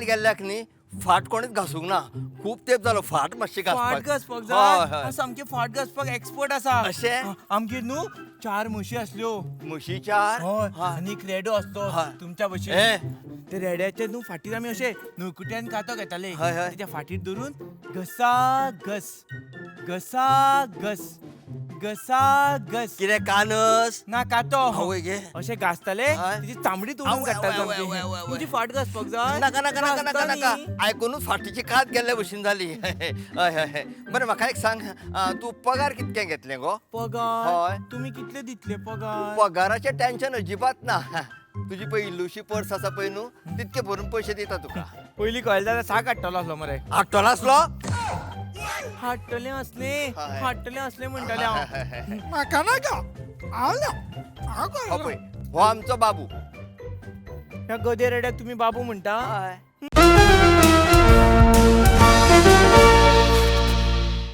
गेल्ल्याक न्ही फाट कोणेच घासूंक ना. खूब तेंप जालो फाट मातशी फाट घासपाक. घासपाक हय, जाय. हय. हांव सामकें फाट घासपाक एक्सपर्ट आसा. अशें? आमगेर न्हू चार म्हशी आसल्यो. म्हशी चार? हय. हय. आनी एक रेडो आसलो हय. तुमच्या हे. भशेन. ते रेड्याच्या न्हू फाटीर आमी अशे नुळकुट्यान कातो घेताले. हय, हय. तेच्या फाटीर धरून घसा घस घसा घस घसा घस. कितें कानस? ना, कातो. आवय गे. अशें घासताले. हय. तेची चामडी तोडून आवय, काडटाले आवय, सामकी. आवय, आवय, आवय. तुजी फाट घासपाक जाय? नाका नाका नाका नाका घासता नाका. न्ही. आयकुनूच फाटीची कात गेल्ले भशेन जाली. हय हय हय. बरें, म्हाका एक सांग, तूं पगार कितके घेतलें गो? पगार? हय. तुमी कितले दितले पगार? पगाराचें टेन्शन अजिबात ना. तुजी पळय इल्लुशी पर्स आसा पळय न्हू, तितके भरून पयशे दिता तुका. पयली कळ्ळें जाल्यार साक हाडटलो आसलो मरे. हाडटलो आसलो? हाडटलें असले. हय. हाडटलें असलें म्हणटालें हांव. म्हाका नाका, हांव ना, हांव हो कळना. पळय, हो आमचो बाबू. ह्या गदे रेड्याक तुमी बाबू म्हणटा? हय.